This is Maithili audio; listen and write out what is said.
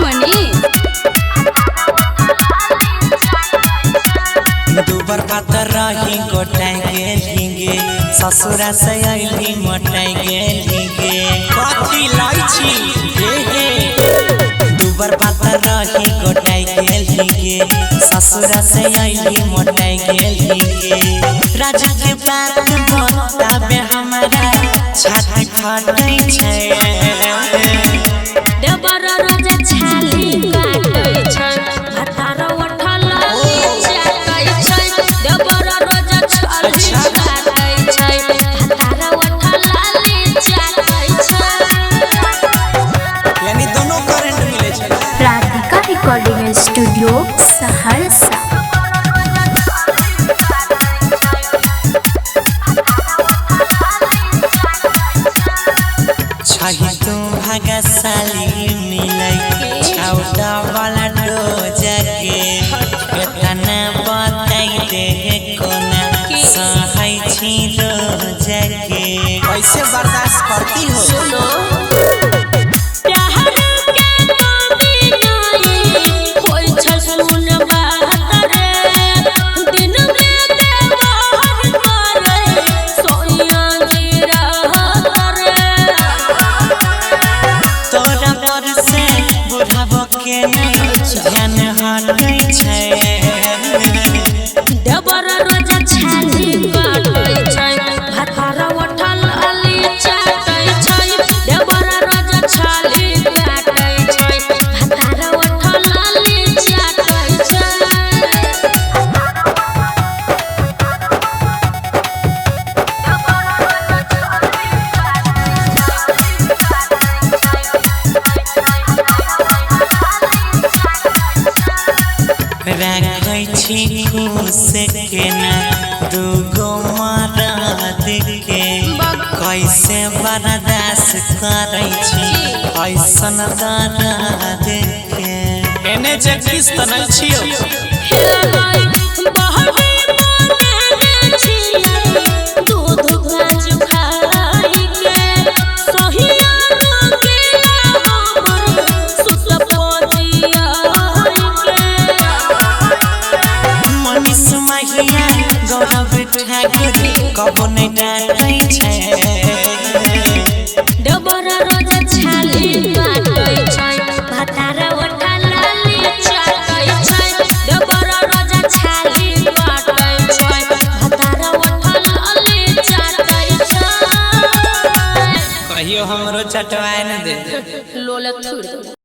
मनीष। दुबर पातर रही गोटाई गेली गे, ससुरा से अइली मोटाई गेली गे। कथी लै छी हे हे। दुबर पातर रही गोटाई गेली गे, ससुरा से अइली मोटाई गेली गे। राजा के बात बताबे हमरा छाती फटै छै। देवर रोज छाली काटै छै, भतार उठल चाटै छै। देवर रोज छाली काटै छै, भतार उठल चाटै छै। यानी दोनों करंट मिले छै। Radhika recording studio Saharsa. छही तू भागशाली मिलै छौटा वाला डोज के, केतना बताई दे कोना सहै छी रोज के। कैसे बर्दाश्त करती हो? सुनो प्यार के कमी नहीं होई छै, सुन बात रे। दिन में देवर करे सोइया जी रहत रे। तोरा पर से बुढ़ाबो के नहीं ध्यान हटै छै। देवर रोज छाली काटै छै, भतार उठल अली चाटै छै। देवर रोज छाली काटै छै, भतार उठल अली चाटै छै। राखै छी खुश केना दूगो मरद के, कैसे बर्दाश्त करै छी ऐसन दर्द के। एने जे किस्त नै छियौ। दूध गाज खाई के सोहिया रोकेला हमर सुत पजिया के। मनीष महिया गौरव ठाकुर कबो नै डाँटै छै। देवर रोज छाली काटै छै, भतार उठल चाटै छै। देवर रोज छाली काटै छै, भतार उठल चाटै छै। कहियो हमरो चटवाए न दे। लोल थुर।